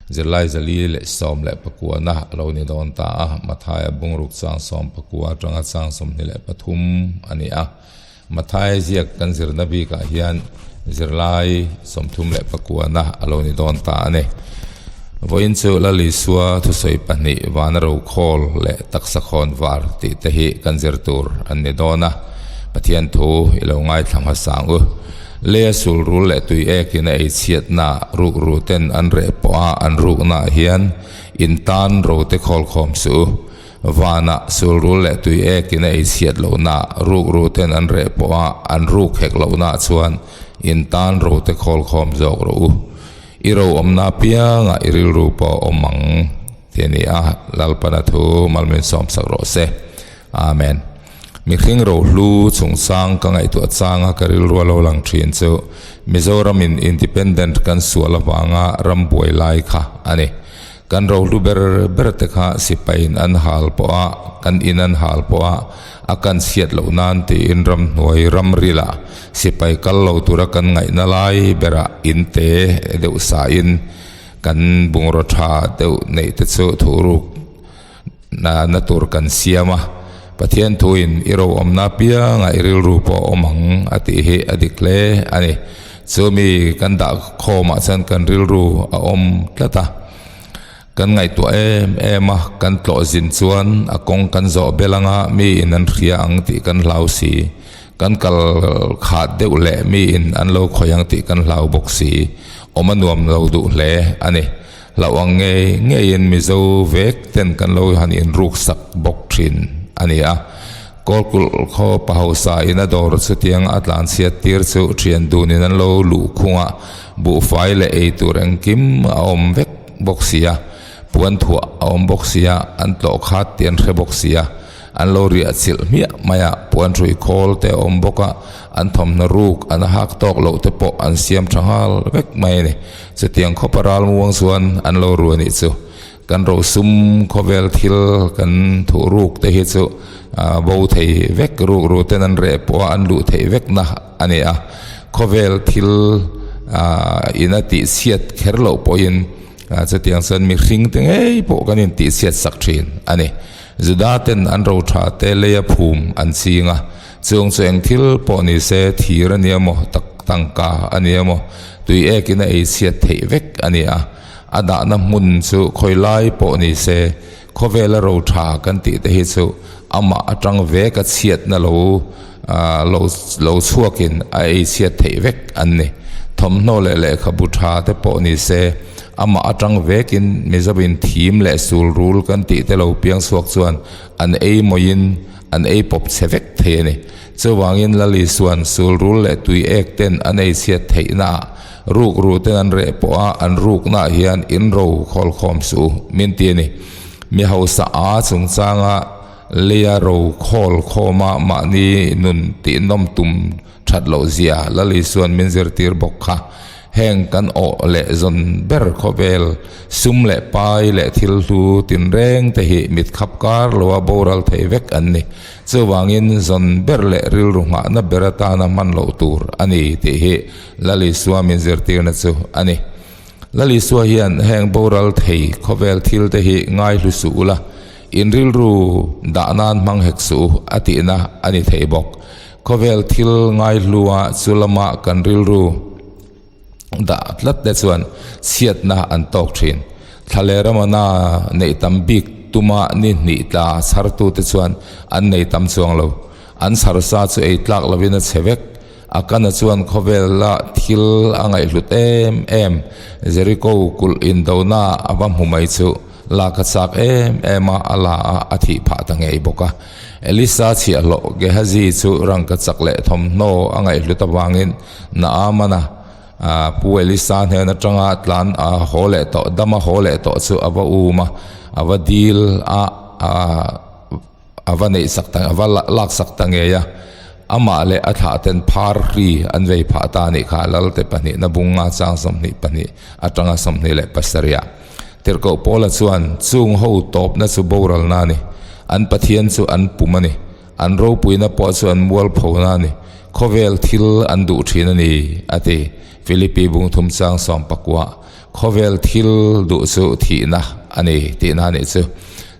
Zirlai 419 na a lo ni dawn ta a, Mathaia bungruk chang 19 atanga chang 23 a ni a. Mathaia ziak kan zirna bikah hian zirlai 39 na a lo ni dawn ta a ni. Vawiin chu Lal Isua thusawi pahnih vana rokhawl leh taksa khawn var tih te hi kan zir tur an ni dawn a, Pathian thu i lo ngaithla hmasa ang u. Leia sul rul leh tui ekin a ei chhiatna rukru ten an reh pawh a an ruknaah hian in tan rote khawl khawm suh u. Vanah sul rul leh tui ekin a ei chhiat lohna rukru ten an reh pawh a an ruk hek lohnaah chuan in tan rote khawl khawm zawk rawh u. I ro awmna apiangah i rilru pawh a awm ang tih a ni a, Lalpana thu malmin sawmsak rawh se. Amen. Mihring rohlu chungchang ka ngaihtuah changa ka rilru a lo lang thin chu Mizoramin Independent kan sual avanga ram buai lai kha a ni. Kan rohlu ber ber te kha sipaiin an hal pawh a, kan in an hal pawh a, a kan chhiat loh nan tiin ramhnuai ramrilah sipai kal lo tura kan ngaihna lai berah in te deuh sain kan bungraw tha deuh neih te chu thuhruk Na tur kan siam a, Pathian thuin i ro awmna apiangah i rilru pawh a awm ang a tih hi a dik hle a ni. Chu mi kan dah khawmah chuan kan rilru a awm tlat a, kan ngaihtuah em em a, kan tlawh zin chuan a kawng kan zawh bel anga mi in an hria ang tih kan hlau si, kan kal khat deuh leh mi in an lo khawih ang tih kan hlau bawk si, awm a nuam lo duh hle a ni. Hlauh ang ngei ngeiin Mizo vek ten kan lo han inruk sak bawk thin a ni a. Kawlkulh khaw pa hausa in a dawr chutiang a tlanchhiat tir chu thian dunin an lo luh khung a, buhfai leh ei tur engkim a awm vek bawk si a, puan thuah a awm bawk si a, an tlawh khat tih an hre bawk si a. An lo riah chilh hmiah mai a, puan hrui khawl te a awm bawk a, an thawmhnaw ruk an hak tawk loh te pawh an siam tha nghal vek mai a ni. Chutiang khawpa ral muang chuan an lo ru a nih chu. Kan rosum khawvel thil kan thuh ruk te hi chu bo thei vek ruk ru ten an reh pawh a an luh theih vek na a ni a. Khawvel thil in a tih chhiat kher loh pawhin chutiang chuan mihring te ngei pawh kan intih chhiat sak thin a ni. Juda ten an ro tha te leia phum an ching a, chung chu eng thil pawh ni se thir a nia maw, tak tangka a nia maw, tui ekin a ei chhiat theih vek a ni a, a dahna hmun chu khawi lai pawh ni se, khawvela ro tha kan tih te hi chu amah atang vek a chhiatna lo lo lo chhuakin a ei chhiat theih vek an ni. Thawmhnaw leh lehkhabu tha te pawh ni se, amah atang vekin Mizovin thim leh sul rul kan tih te lo piang chhuak chuan an ei mawiin an ei pawp chhe vek thei a ni. Chuvangin Lal Isuan sul rul leh tui ek ten an ei chhiat theihnaah ruk ru ten an reh pawh a, an ruknaah hian in ro khawlkhawm suh u min ti a ni. Mi hausa a chungchanga Leia ro khawl khawma mahni nun tihnawm tum that loh zia Lal Isuan min zirtir bawk kha. Heng kan awh leh zawn ber khawvel sum leh pai leh thil hlu tinreng te hi mit khap kar loa boral thei vek an ni. Chuvangin zawn ber leh rilru nghahna ber atana hman loh tur a ni tih hi Lal Isua min zirtirna chu a ni. Lal Isua hian heng boral thei khawvel thil te hi ngaihlu suh ula, In rilru dah nan hmang hek suh u a tihna a ni thei bawk. Khawvel thil ngaihlua chu lama kan rilru dah tlat te chuan chhiatna an tawk thin. Thla leh ramana neih tam bik tuma ni hnih tla chhartute chuan an nei tam chuang lo. An chhar sa chu ei tlak lovin a chhe vek. A kana chuan khawvela thil a ngaihhlut em em Jericho kulh indona a va hmu mai chu. Lak a chak em em a, a la a, a thih phah ta ngei bawk a. Elisa chhiahhlawh Gehazi chu rangka chak leh thawmhnaw a ngaihhlut avangin Naamana pu Elisa hnen atanga tlan a haw leh tawh, dam a haw leh tawh chu a va um a, a va dil a, a va neih sak ta, a va lak sak ta ngei a. Amah leh a thlah ten phar hri an vei phah ta a nih kha, Lalte pahnihna bunga chang 22 atanga 27 ah. Tirhkoh Paula chuan, Chung ho tawpna chu boralna a ni. An Pathian chu an pum a ni. An ropuina pawh chu an mualphona a ni. Khawvel thil an duh thin a ni, a ti. Philippi bungthum chang 19. Khawvel thil duh chu thihna a ni tihna a nih chu.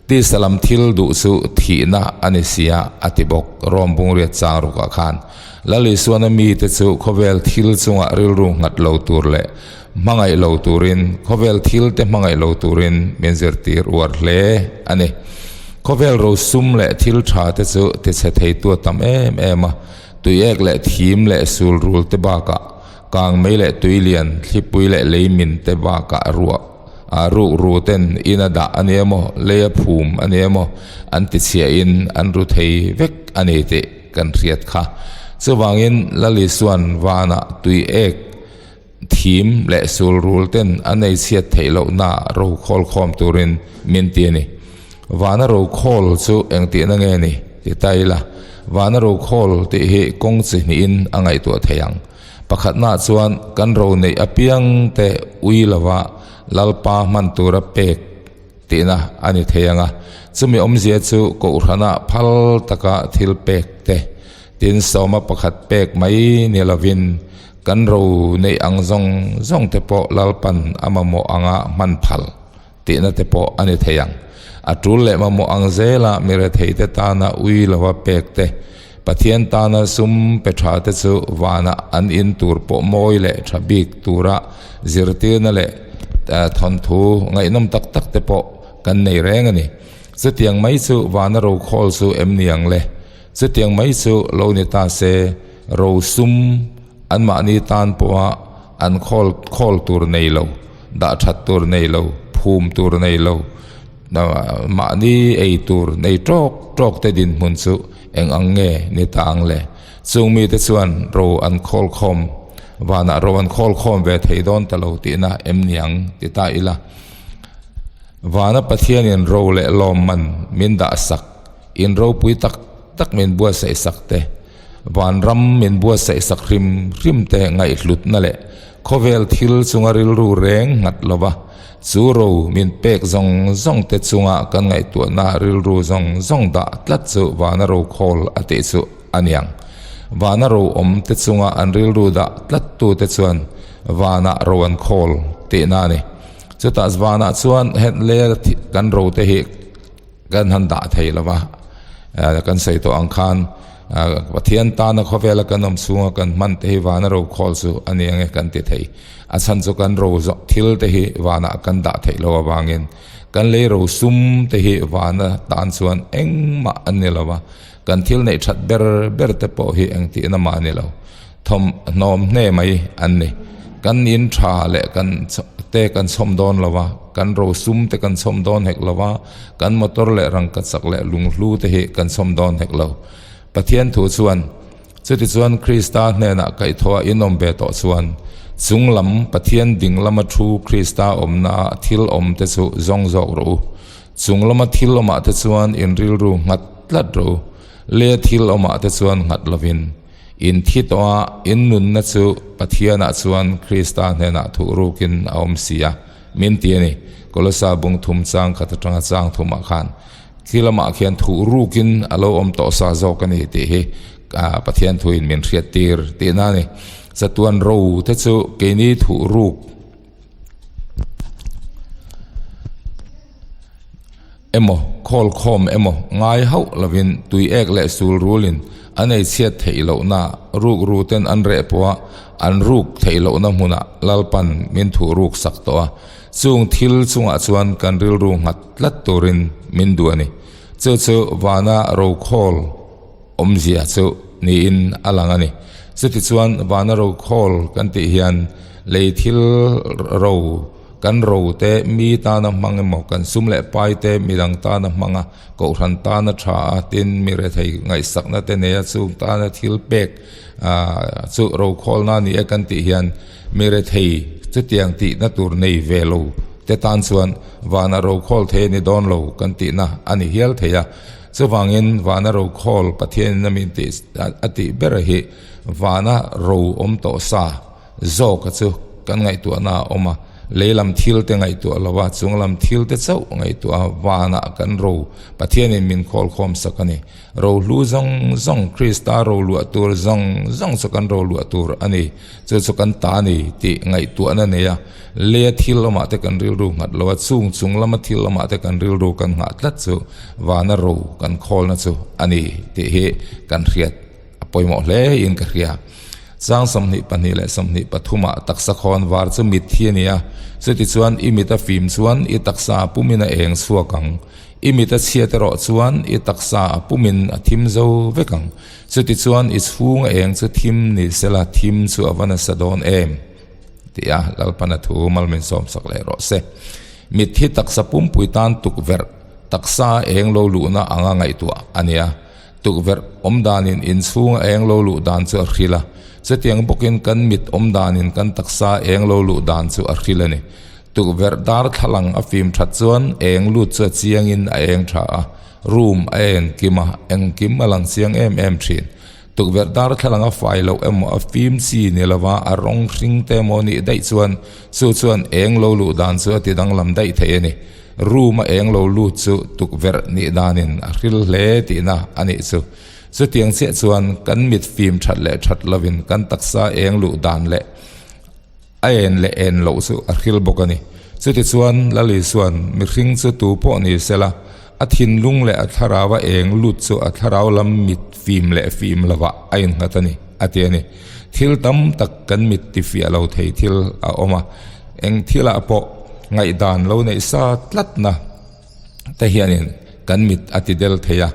Tisa lam thil duh chu thihna a ni sia a ti bawk Rom bungriat chang rukah khan. Lal Isuana mite chu khawvel thil chungah rilru nghat lo tur leh hmangaih lo turin, khawvel thil te hmangaih lo turin min zirtir uar hle a ni. Khawvel rosum leh thil tha te chu tichhe theitu a tam em em a, tuiek leh thim leh sulrul te bakah kang mei leh tuilian, thlipui leh leimin te bakah ruah a ruk ru ten in a dah a ni emaw, lei a phum a ni emaw an tichhiahin an ru thei vek a ni tih kan hriat kha. Chuvangin Lalisuan vanah tuiek Thim leh sul rul ten an ei chhiat theih lohna ro khawl khawm turin min ti a ni. Vana ro khawl chu engtihna nge ni? ti ta ila, vana ro khawl tih hi kawng chi hnihin a ngaihtuah thei ang. Pakhatnaah chuan kan ro neih apiang te ui lova Lalpa hman tura pek tihna a ni thei ang a, chumi awmzia chu Kohhrana phal taka thil pek te, tin sawma pakhat pek mai ni lovin Kan ro neih ang zawng zawng te pawh Lalpan a mamawh anga hman phal tihna te pawh a ni thei ang. A tul leh mamawh ang zela mi retheite tana ui lova pek te, Pathian tana sum pe tha te chu vanah an in tur pawh mawi leh tha bik tura zirtirna leh thawnthu ngaihnawm tak tak te pawh kan nei reng a ni. Chutiang mai chu vana rokhawl chu em ni ang le? Chutiang mai chu lo ni ta se, rosum anmahni tan pawha an khawl khawl tur nei lo, dah that tur nei lo, phum tur nei lo, mahni ei tur nei tawk tawk te dinhmun chu eng ang nge ni ta ang le? Chung mite chuan ro an khawl khawm, vanah ro an khawl khawm ve thei dawn ta lo tihna em ni ang ti ta ila. Vana Pathianin ro leh lawmman min dah sak. In ropui tak tak min buatsaih sak te, vanram min buatsaih sak hrim hrim te ngaihhlutna leh khawvel thil chunga rilru reng nghat lova chu ro min pek zawng zawng te chunga kan ngaihtuahna rilru zawng zawng dah tlat chu vana ro khawl a tih chu a niang. Vana ro awm te chunga an rilru dah tlat tu te chuan vanah ro an khawl tihna a ni. Chutah vanah chuan hetler kan ro te hi Kan han dah thei lo va, kan sawi tawh ang khan Pathian tana khawvela kan awm chhunga kan hman te hi vana ro khawl chu a ni ang e kan ti thei. A chhan chu kan ro zawh thil te hi vanah kan dah theih loh avangin kan lei ro sum te hi vana tan chuan engmah an ni lo va, kan thil neih that ber ber te pawh hi engtihna mah a ni lo. Thawm hnawm hne mai an ni. Kan in tha leh kan te kan chhawm dawn lo va, kan rosum te kan chhawm dawn hek lo va, kan motor leh rangka chak leh lunghlu te hi kan chhawm dawn hek lo. Pathian thu chuan, Chutichuan Krista hnenah kaihthawh a inawm ve tawh chuan, chung lam Pathian ding lama thu Krista awmna ah thil awm te chu zawng zawk rawh u. Chung lama thil awmah te chuan in rilru nghat tlat rawh u. Le thil awmah te chuan nghat lovin. In thi tawh a, in nunna chu Pathianah chuan Krista hnenah thuh rukin a awm si a, min ti a ni. Kolosa bung thum chang khat atanga chang thumah khan khi lamah khian thuh rukin a lo awm tawh sa zawk a ni tih hi Pathian thuin min hriattir tihna a ni. Chatuan ro te chu keini thuh ruk. Emaw, khawl khawm emaw ngai hauh lovin tui ek leh sul rulin an ei chhiat theih lohna ruk ru ten an reh pawha an ruk theih lohna hmunah Lalpan min thuh ruk sak tawh a, chung thil chungah chuan kan rilru nghat tlat turin min duh a ni. Chu chu vana rokhawl awmzia chu niin a lang a ni. Chutichuan vana rokhawl kan tih hian lei thil ro Kan ro te mi tana hmang emaw, kan sum leh pai te midang tana hmang a, kohhran tana tha a, tin mi rethei ngaihsakna te nei a, chung tana thil pek chu rokhawlna a ni e kan tih hian mi rethei chutiang tihna tur nei ve lo te tan chuan vana rokhawl thei a ni dawn lo kan tihna a ni hial thei a. Chuvangin vana rokhawl Pathianin a min tih a tih ber hi vana ro awm tawh sa, Zawka chu kan ngaihtuahna a awm a, Lei lam thil te ngaihtuah lo a, chung lam thil te chauh ngaihtuah a, vanah kan ro Pathianin min khawlkhawm sak a ni. Rohlu zawng zawng, Krista roluah tur zawng zawng chu kan roluah tur a ni. Chu chu kan ta a ni tih ngaihtuahna nei a, leia thil awmah te kan rilru nghat lo a, chung chung lama thil awmah te kan rilru kan nghah tlat chu vana ro kan khawlna chu a ni tih hi kan hriat a pawimawh hle in ka hria. Chang 22 leh 23 ah taksa khawn var chu mit hi a ni a, chutichuan i mit a fim chuan i taksa pumin a eng chhuak ang. I mit a chhiat erawh chuan i taksa a pumin a thim zo vek ang. Chutichuan i chhung a eng chu thim ni sela thim chu a va nasa dawn em? Tih a Lalpana thu mal min sawmsak leh rawh se. Mitthi taksa pumpui tan tukverh taksa eng lo luhna anga ngaihtuah a nia. Tukverh awm danin inchhung a eng lo luh dan chu a hril a. Chutiang bawkin kan mit awm danin kan taksa eng lo luh dan chu a hril a ni. Tukverh darthlalang a fim that chuan eng lut chu a chiangin a eng tha a. Room a en kim a, engkim a lang chiang em em thin. Tukverh darthlalang a fai loh emaw a fim chi ni lova a rawng hring te emaw nih daih chuan chu chuan eng lo luh dan chu a ti danglam daih thei a ni. Room a eng lo lut chu tukverh nih danin a hril hle tihna a nih chu. Chutiang chiah chuan kan mit fim that leh that lovin kan taksa eng luh dan leh A en leh en loh chu a hril bawk a ni. Chutichuan Lali chuan mihring chu tu pawh ni sela, a thinlung leh a thlarau a eng lut chu a thlarau lam mit fim leh fim lovah a innghat a ni, a ti a ni. Thil tam tak kan mit tifiah lo thei thil a awm a, eng thilah pawh ngaihdan lo neih sa tlatna te hianin kan mit a ti del thei a,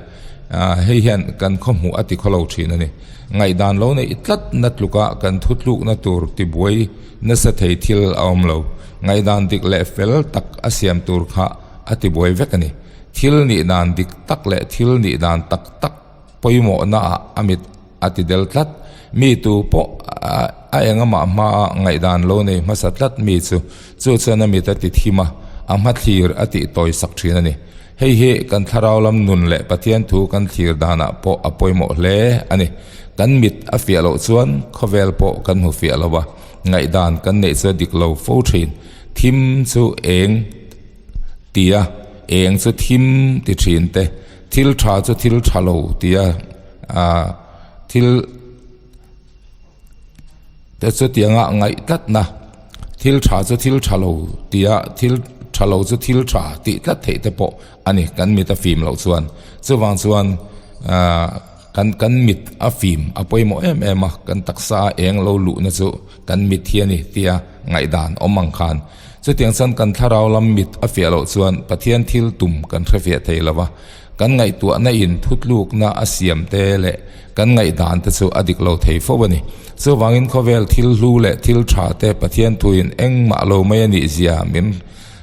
hei hian kan khawhmuh a ti khaw lo thin a ni. Ngaihdan lo neih tlat na tluka kan thutlukna tur tibuai nasa thei thil a awm lo. Ngaihdan dik leh fel tak a siam tur kha a tibuai vek a ni. Thil nih dan dik tak leh thil nih dan tak tak pawimawhna ah a mit a ti del tlat. Mi tu pawh a engamah hmaa ngaihdan lo nei hmasa tlat mi chu chu chuan a mit a ti thim a, a hmathlir a tih tawi sak thin a ni. Hei hi kan thlarau lam nun leh Pathian thu kan thlir danah pawh a pawimawh hle a ni. Kan mit a fiah loh chuan khawvel pawh kan hmu fiah lo a, ngaihdan kan neih chu a dik lo fo thin. Thim chu eng tia eng chu thim ti thin te, thil tha chu thil tha lo tia ah thil te chutianga ngaih tlatna thil tha chu thil tha lo tia thil tha lo chu thil tha tih tlat theih te pawh a ni kan mit a fim loh chuan chuvang chuan ah kan kan mit a fim a pawimawh em em a kan taksa a eng lo luhna chu kan mit hi a ni tia ngaihdan awm ang khan chutiang chuan kan thlarau lam mit a fiah loh chuan Pathian thil tum kan hre fiah thei lo va kan ngaihtuahna in thutlukna a siam te leh kan ngaihdan te chu a dik lo thei fo a ni. Chuvangin khawvel thil hlu leh thil tha te Pathian thuin engmah lo mai a nih zia min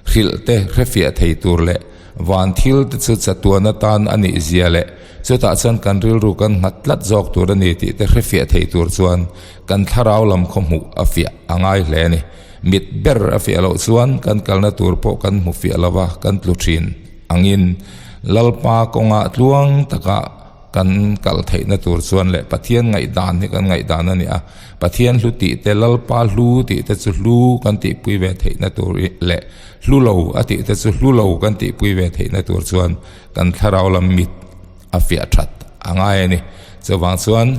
hrilh te hrefiah thei tur leh van thil te chu chatuan atan a nih zia leh chutah chuan kan rilru kan nghat tlat zawk tur a ni tih te hrefiah thei tur chuan kan thlarau lam khaw hmuh a fiah a ngai hle a ni. Mit ber a fiah loh chuan kan kalna tur pawh kan hmu fiah lo va, kan tlu thin angin Lalpa kawngah tluang taka kan kal theihna tur chuan leh Pathian ngaihdan hi kan ngaihdan a ni a, Pathian hlu tih te Lalpa hlu tih te chu hlu kan tihpui ve theihna tur leh hlu lo a tih te chu hlu lo kan tihpui ve theihna tur chuan kan thlarau lam mit a fiah that a ngai a ni. Chuvang chuan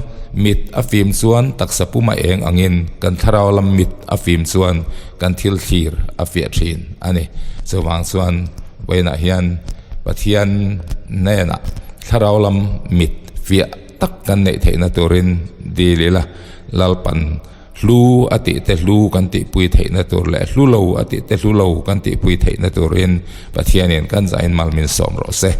mit a fim chuan taksa puma eng angin kan thlarau lam mit a fim chuan kan thil thlir a fiah thin a ni. Chuvang chuan vawiinah hian Pathian hnenah thlarau lam mit fiah tak kan neih theihna turin dil ila Lalpan hlu a tih te hlu kan tihpui theihna tur leh hlu lo a tih te hlu lo kan tihpui theihna turin Pathianin kan zain mal min sawm rawh se.